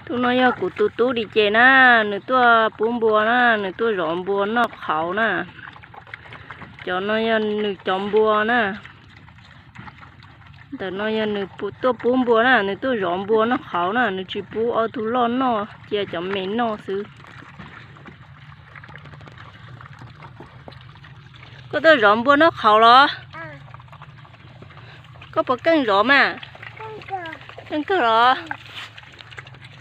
Tus no yog kuv tus tub Lis Ces na, nws tuaj pub npua na, nws tuaj zov npua noj qhauv na. Cov no yog nws cov npua na. Ntawm no yog nws tuaj pub npua na, nws tuaj zov npua noj qhauv na, nws tsis pub ob tug loj noj, cia cov me noj xwb. Koj tuaj zov npua noj qhauv los? Koj puas keej zov mas? Keej kawg los?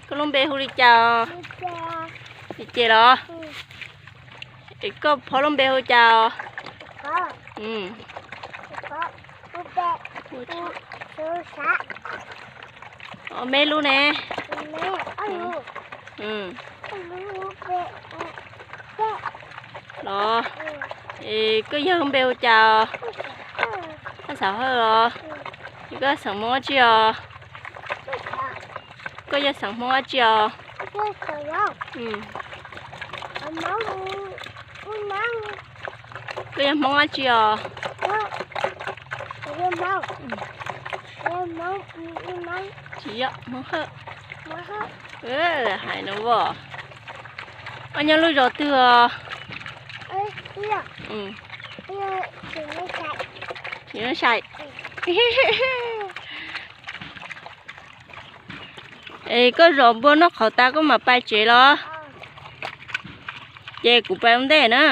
Koj lub npe hu li cas? Lis Ces los? Es koj phob lub npe hu cas os? Ob me lub ne? Los, es koj yawg lub npe hu cas os? Koj Xav Hawj los? Es koj xeem Hmoob dab tsi os? Koj yog xeem Hmoob dab tsi os? Koj yog Hmoob dab tsi os? Tsis yog, Hmoob Hawj. Hais no as. Koj nyob lub zos twg os? Tsis sai. Es koj zov npua noj qhauv tas koj mam pais tsev los? Ces kuv pais ua ntej na.